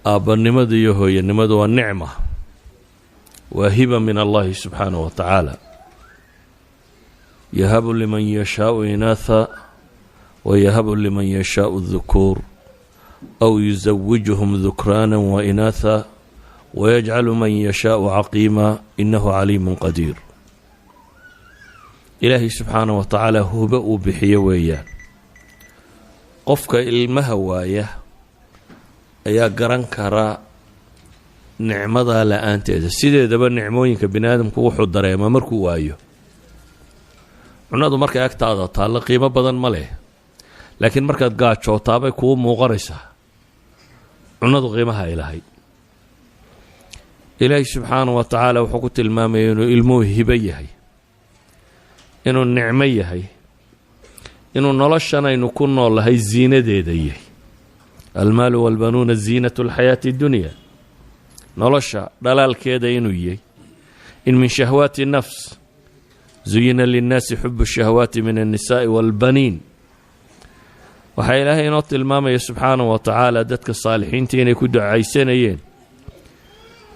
Aabbanimadu iyo hooyanimadu waa nicma, waa hiba min Allahi subxaanaه wa tacaala. يهب لمن يشاء إناثا ويهب لمن يشاء الذكور أو يزوجهم ذكرانا وإناثا ويجعل من يشاء عقيما إنه عليم قدير. Ilaahay subxaanaه wa tacaala huba uu bixiyo weeyaan. Qofka ilmaha waaya ayaa garan karaa nicmadaa la-aanteeda. Sideedaba nicmooyinka bini aadamku wuxuu dareemaa markuu waayo. Cunadu markay agtaada taallo qiimo badan ma leh, laakiin markaad gaajootaabay kuu muuqanaysaa cunadu qiimaha ay lahayd. Ilaahay subxaanahu wa tacaala wuxuu ku tilmaamaya inuu ilmuhu hibo yahay, inuu nicmo yahay, inuu noloshan aynu ku nool lahay ziinadeeda yahay. المال والبنون زينة الحياة الدنيا. Nolosha dhalaalkeeda inuu yahay. In min شهوات النفس زين للناس حب الشهوات من النساء والبنين. Waxaa Ilaahay inoo tilmaamaya subxaanahu wa tacaala dadka saalixiinta inay ku ducaysanayeen: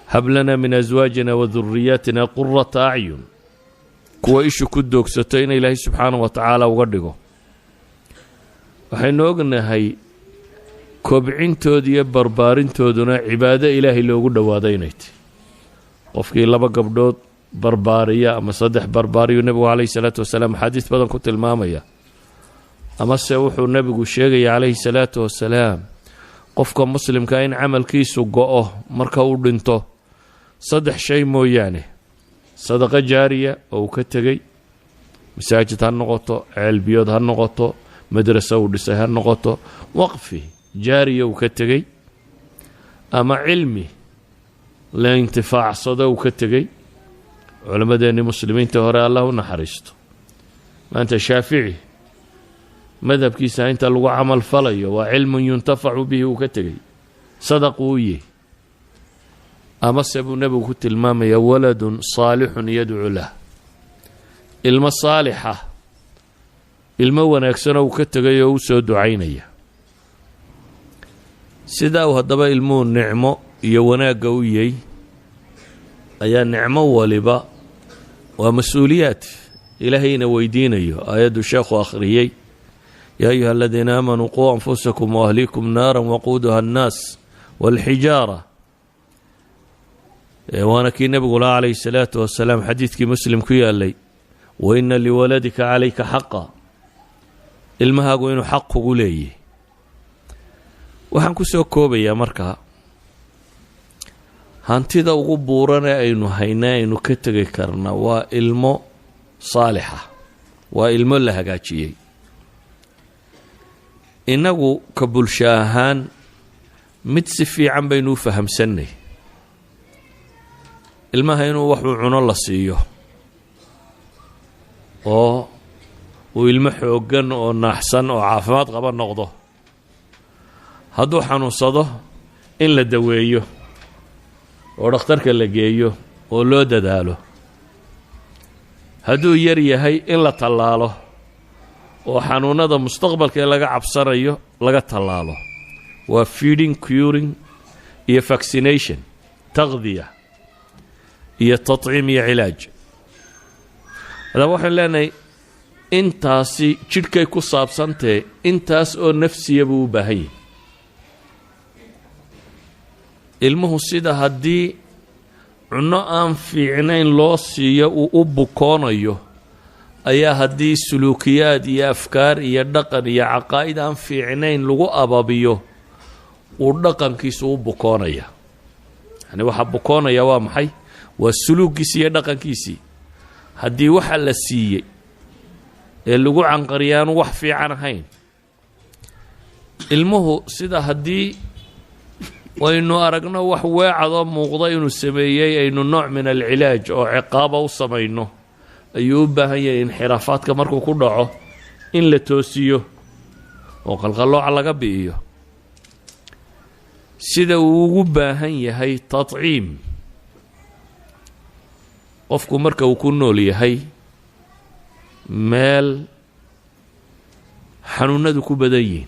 هب لنا من أزواجنا وذرياتنا قرة أعين. Kuwa ishu ku doogsato in Ilaahay subxaanahu wa tacaala uga dhigo. Waxaynu ognahay kobcintooda iyo barbaarintooduna cibaado Ilaahay loogu dhowaado inay tahy. Qofkii laba gabdhood barbaariya ama saddex barbaariyu, Nebigu calayhi salaatu wasalaam axaadiis badan ku tilmaamaya, amase wuxuu Nebigu sheegaya calayhi salaatu wasalaam qofka muslimka in camalkiisu go-o marka uu dhinto saddex shay mooyaane: sadaqo jaariya oo uu ka tegey, masaajid ha noqoto, ceelbiyood ha noqoto, madraso uu dhisay ha noqoto, waqfi jaariya uu ka tegey, ama cilmi la intifaacsado uu ka tegey. Culammadeennii muslimiinta hore, Allah u naxariisto, maanta Shaafici madhabkiisa inta lagu camal falayo waa علم ينتفع به uu ka tegey, sadaq uu yihi. Amase buu Nebigu ku tilmaamaya ولد صالح يدعو له, ilmo saalixa, ilmo wanaagsanoo uu ka tegay oo u soo ducaynaya. Sidaa uu haddaba ilmuhu nicmo iyo wanaagga u yahy ayaa nicmo waliba waa mas-uuliyaad Ilaahayna weydiinayo. Aayaddu sheekhu akhriyey: يا أيها الذين آمنوا قوا أنفسكم وأهليكم نارا وقودها الناس والحجارة. Waana kii Nebigu laha calayhi salaatu wasalaam, xadiidkii Muslim ku yaalay: وإن لولدك عليك حقا. Ilmahaagu inuu xaq kugu leeyahy. Waxaan ku soo koobayaa markaa, hantida ugu buurane aynu haynaa, aynu ka tegi karna, waa ilmo saalixa, waa ilmo la hagaajiyey. Innagu ka bulsho ahaan mid si fiican baynu u fahamsannay: ilmaha inuu waxuu cuno la siiyo oo uu ilmo xooggan oo naaxsan oo caafimaad qaba noqdo, hadduu xanuunsado in la daweeyo oo dhakhtarka la geeyo oo loo dadaalo, hadduu yar yahay in la tallaalo oo xanuunada mustaqbalka ee laga cabsanayo laga tallaalo. Waa feeding, curing iyo vaccination, تغذية iyo تطعيم iyo علاج. Haddaba waxaynu leenahay intaasi jidhkay ku saabsantahe, intaas oo nafsiya buu u baahan yahay ilmuhu. Sida haddii cunno aan fiicnayn loo siiyo uu u bukoonayo, ayaa haddii suluukiyaad iyo afkaar iyo dhaqan iyo caqaa'id aan fiicnayn lagu ababiyo uu dhaqankiisu u bukoonaya. Yani waxaa bukoonaya waa maxay? Waa suluuggiisii iyo dhaqankiisii. Haddii waxa la siiyey ee lagu canqariya aanu wax fiican ahayn ilmuhu, sida haddii waynu aragno wax weecadoo muuqda inuu sameeyey aynu nooc من العلاج oo ciqaaba u samayno, ayuu u baahan yahay inxiraafaadka markuu ku dhaco in la toosiyo oo qalqallooca laga bi'iyo. Sida uu ugu baahan yahay تطعيم, qofku marka uu ku nool yahay meel xanuunadu ku badan yihiin.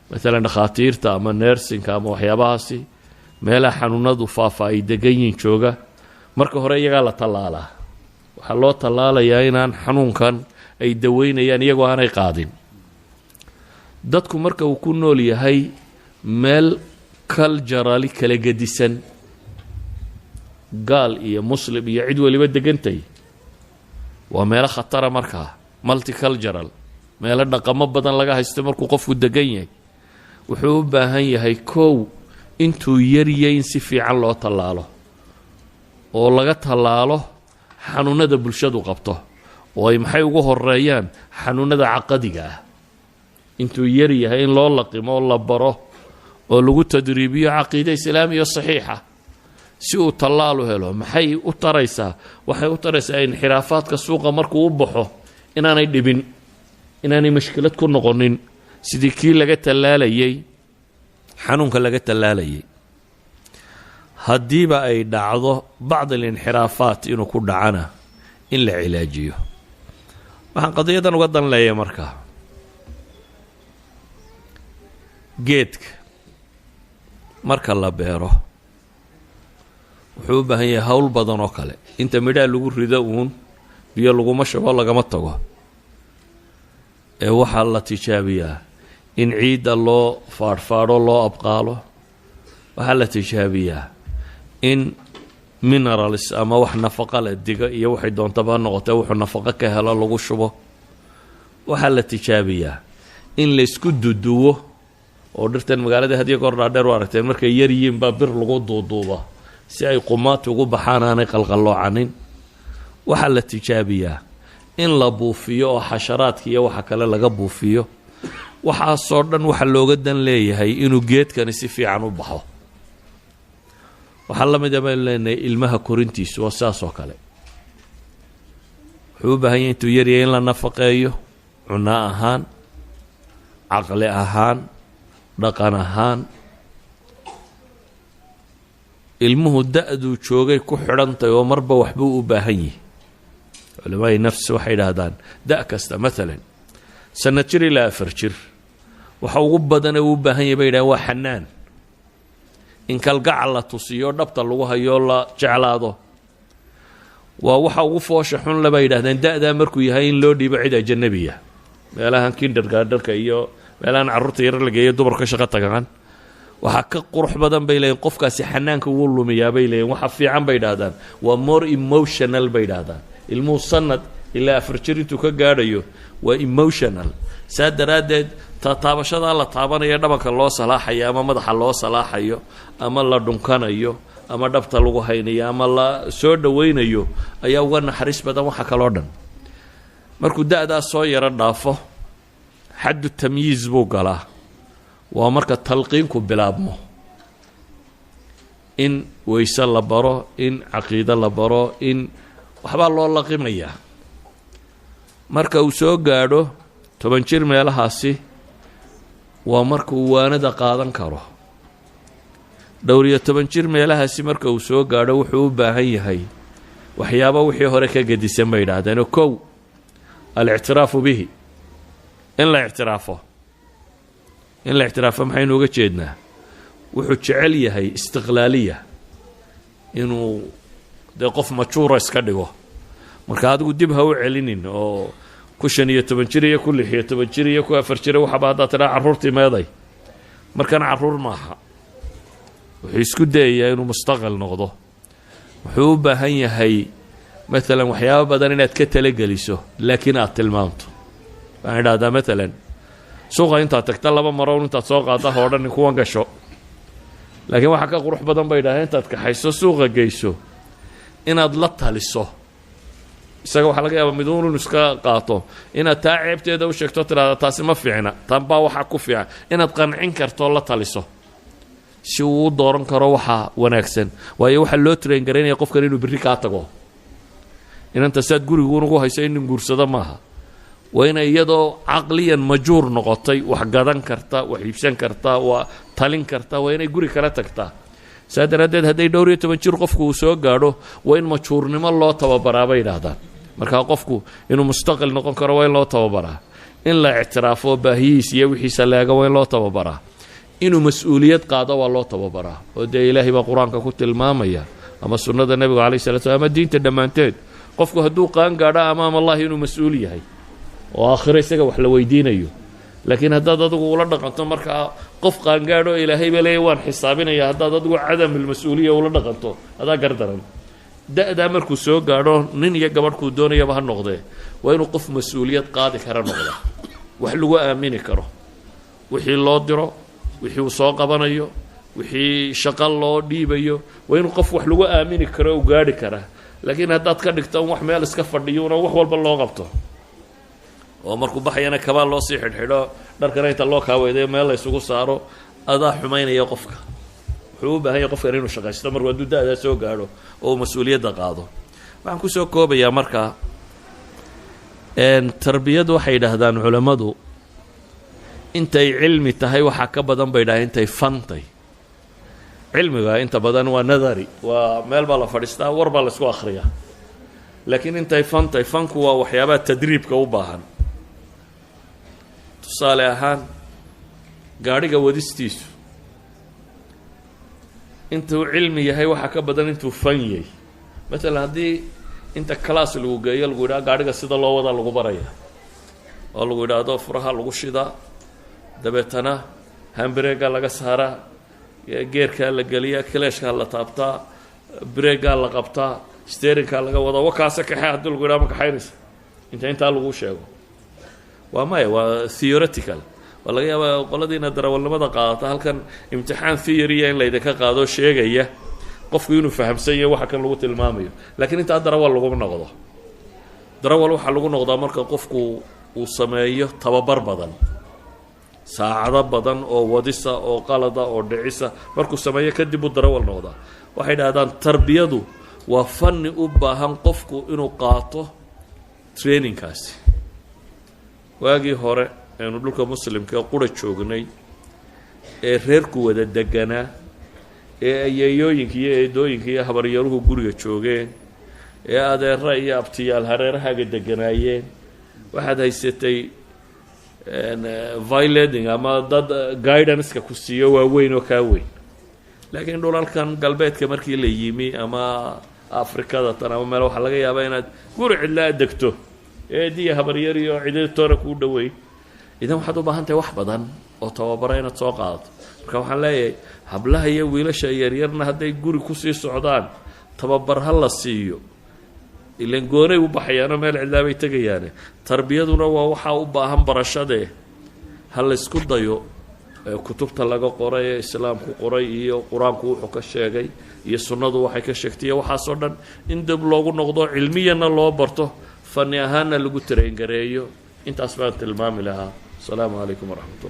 Maalan dhakhaatiirta ama nursing-ka ama waxyaabahaasi meelaha xanuunadu faafa ay degan yihin jooga, marka hore iyagaa la tallaalaa. Waxaa loo tallaalayaa inaan xanuunkan ay daweynayaan iyagoo aanay qaadin. Dadku marka uu ku nool yahay meel culturally kala gedisan, gaal iyo Muslim iyo cid waliba degantay, waa meelo khatara. Markaa multicultural, meelo dhaqamo badan laga haysto markuu qofku degan yahay, wuxuu u baahan yahay, kow, intuu yaryay in si fiican loo tallaalo oo laga tallaalo xanuunada bulshadu qabto, oo ay maxay ugu horeeyaan xanuunada caqadiga ah. Intuu yar yahay in loo laqimo oo la baro oo lagu tadriibiyo caqiide islaamiya saxiixa si uu tallaal u helo. Maxay u taraysaa? Waxay u taraysaa inxiraafaadka suuqa markuu u baxo inaanay dhibin, inaanay mashkilad ku noqonin, sidii kii laga tallaalayay xanuunka laga tallaalayay. Haddiiba ay dhacdo bacd alinxiraafaat inuu ku dhacana, in la cilaajiyo. Waxaan qadiyadan uga dan leeyahay, markaa geedka marka la beero wuxuu u baahan yahay hawl badan oo kale. Inta midhaha lagu rido uun, biyo laguma shubo, lagama tago, ee waxaa la tijaabiyaa in ciidda loo faadhfaadho, loo abqaalo. Waxaa la tijaabiyaa in minerals ama wax nafaqa leh, diga iyo waxay doontaba ha noqotee, wuxuu nafaqo ka helo lagu shubo. Waxaa la tijaabiyaa in laysku duduwo, oo dhirtan magaalada had iyo goor dhaadheer u aragteen, markay yar yihiin baa bir lagu duuduuba si ay qumaati ugu baxaan, aanay qalqalloocanin. Waxaa la tijaabiyaa in la buufiyo oo xasharaadka iyo waxa kale laga buufiyo. Waxaasoo dhan waxaa looga dan leeyahay inuu geedkani si fiican u baxo. Waxaa la mid a baynu leenahay ilmaha korintiisu waa sidaas oo kale. Wuxuu u baahan yahay intuu yaryahay in la nafaqeeyo, cunno ahaan, caqli ahaan, dhaqan ahaan. Ilmuhu da-duu joogay ku xidhantahy oo marba waxbuu u baahan yihi. Culamaai nafs waxay idhaahdaan da' kasta, maalan sanad jir ilaa 4 jir, waxa ugu badane uu u baahan yahy, bay yidhahdeen, waa xanaan, in kalgacal la tusiyo, dhabta lagu hayo, la jeclaado. Waa waxa ugu foosha xun le, bay yidhahdeen, da-daa markuu yahay in loo dhiibo cid ajanabiya. Meelahan kindergarten-ka iyo meelahan carruurta yar la geeyo, dumarku ka shaqo tagaan, waxaa ka qurux badan, bay leeyiin, qofkaasi xanaanka wuu lumiyaa, bay leeyiin. Waxa fiican, bay idhahdaan, waa more emotional, bay idhahdaan. Ilmuhu sanad ilaa 4 jir intuu ka gaadhayo waa emotional. Saa daraaddeed taataabashadaa la taabanayo, dhabanka loo salaaxayo ama madaxa loo salaaxayo ama la dhunkanayo ama dhabta lagu haynayo ama la soo dhowaynayo ayaa uga naxariis badan waxa kaloo dhan. Markuu da-daas soo yaro dhaafo, xaddu tamyiiz buu galaa. Waa marka talqiinku bilaabmo, in weyse la baro, in caqiido la baro, in waxbaa loo laqimayaa. Marka uu soo gaadho 10 jir meelahaasi, waa markuu waanada qaadan karo. 14 jir meelahaasi marka uu soo gaadho, wuxuu u baahan yahay waxyaaba wixii hore ka gedisan, bay yidhaahdeenoo. Kow, alictiraafu bihi, in la ictiraafo. In la ictiraafo maxaynu uga jeednaa? Wuxuu jecel yahay istiqlaaliya, inuu dee qof majuura iska dhigo. Marka adigu dib ha u celinin oo ku 15 jir iyo ku 16 jir iyo ku 4 jira waxaba haddaad tidhaa "Carruurtii meeday?" Markana carruur maaha. Wuxuu isku dayayaa inuu mustaqil noqdo. Wuxuu u baahan yahay, maalan, waxyaabo badan inaad ka talageliso, laakiin aad tilmaamto. Waxaan idhahdaa, maalan, suuqa intaad tagta laba maroon intaad soo qaada ha odhanin "Kuwan gasho", laakiin waxaa ka qurux badan, bay idhahdeen, intaad kaxayso suuqa geyso inaad la taliso. Isaga waxaa laga yaabaa miduun inu iska qaato, inaad taa ceebteeda u sheegto, tidhahda "Taasi ma fiicna, tan baa waxaa ku fiican", inaad qancin karto, la taliso si uu u dooran karo waxa wanaagsan. Waayo, waxaa loo train garaynaya qofkan inuu berri kaa tago. Inanta saad guriguunugu hayso inin guursado maaha. Waa inay iyadoo caqliyan majuur noqotay, wax gadan karta, wax iibsan karta, waa talin karta, waa inay guri kala tagtaa. Saa daraaddeed hadday 14 jir qofku uu soo gaadho, waa in majuurnimo loo tababaraa, bay yidhaahdaan. Markaa qofku inuu mustaqil noqon karo waa in loo tababaraa. In la ictiraafo baahiyihiis iyo wixiisa leega waa in loo tababaraa. Inuu mas-uuliyad qaado waa loo tababaraa, oo dee Ilaahay baa Qur-aanka ku tilmaamaya ama sunnada Nebigu calayhi salat slam ama diinta dhammaanteed, qofku hadduu qaan gaadho amaam Allahi inuu mas-uul yahay oo aakhiro isaga wax la weydiinayo. Laakiin haddaad adigu ula dhaqanto markaa qof qaangaadho, Ilaahay baa leeya waan xisaabinaya, haddaad adigu cadamulmas-uuliya ula dhaqanto, adaa gardaran. Da-daa markuu soo gaadho, nin iyo gabadhkuu doonayaba ha noqdee, waa inuu qof mas-uuliyad qaadi kara noqda, wax lagu aamini karo, wixii loo diro, wixii uu soo qabanayo, wixii shaqo loo dhiibayo, waa inuu qof wax lagu aamini karo u gaarhi karaa. Laakiin haddaad ka dhigto un wax meel iska fadhiyuuna, wax walba loo qabto, oo markuu baxayana kabaa loo sii xidhxidho, dharkana inta loo kaaweydayo meel la isugu saaro, adaa xumaynaya qofka. Wuxuu u baahan yahy qofkan inuu shaqaysto markuu hadduu da-daa soo gaadho oo uu mas-uuliyadda qaado. Waxaan kusoo koobayaa markaa, tarbiyadu waxay yidhaahdaan culammadu intay cilmi tahay waxaa ka badan bay yidhahdeen intay fantay. Cilmiga inta badan waa nadari, waa meel baa la fadhiistaa, war baa la isku akhriyaa. Laakiin intay fantay, fanku waa waxyaabaha tadriibka u baahan. Tusaale ahaan, gaadhiga wadistiisu intuu cilmi yahay waxaa ka badan intuu fan yahay. Matalan, haddii inta class lagu geeyo lagu yidhaha gaadhiga sida loo wadaa lagu baraya, oo lagu yidhaahdo furaha lagu shidaa, dabeetana handbrake-gaa laga saaraa, gearkaa la geliyaa, clutchkaa la taabtaa, brake-gaa la qabtaa, steeringkaa laga wadaa, wakaasa kaxe, haddii lagu yidhaha ma kaxaynaysa? Inta intaa lagu sheego waa maya, waa theoretical. Waa laga yaabaa qoladiina darawalnimada qaadata halkan imtixaan theory-a in laydinka qaado sheegaya qofku inuu fahamsan yahay waxa kan lagu tilmaamayo. Laakiin intaa darawal laguma noqdo. Darawal waxaa lagu noqdaa marka qofku uu sameeyo tababar badan, saacado badan oo wadisa oo qalada oo dhicisa markuu sameeyo kadib uu darawal noqdaa. Waxay dhahdaan tarbiyadu waa fanni u baahan qofku inuu qaato trainingkaasi. Waagii hore aynu dhulka Muslimka qura joognay ee reerku wada deganaa, ee ayeeyooyinka iyo eedooyinka iyo habaryaruhu guriga joogeen, ee adeera iyo abtiyaal hareerahaaga deganaayeen, waxaad haysatay vilading ama dad guidance-ka ku siiyo waaweyn oo kaa weyn. Laakiin dhulalkan galbeedka markii la yimi, ama Afrikada tan ama meel, waxaa laga yaabaa inaad guri cidlaa degto, eediya habaryar iyo ciditoona kuu dhoweyn. Idan waxaad u baahan tahay wax badan oo tababara inaad soo qaadato. Marka waxaan leeyahay, hablaha iyo wiilasha yaryarna hadday guri kusii socdaan tababar ha la siiyo, ilan goonay u baxayaanoo meel cidlaabay tegayaane. Tarbiyaduna waa waxaa u baahan barashadee ha laysku dayo kutubta laga qoray ee Islaamku qoray, iyo Qur-aanku wuxuu ka sheegay, iyo sunnadu waxay ka sheegtay, iyo waxaasoo dhan in dib loogu noqdo, cilmiyanna loo barto, fani ahaanna lagu train gareeyo. Intaas baan tilmaami lahaa. Asalaamu calaykum waraxmatullah.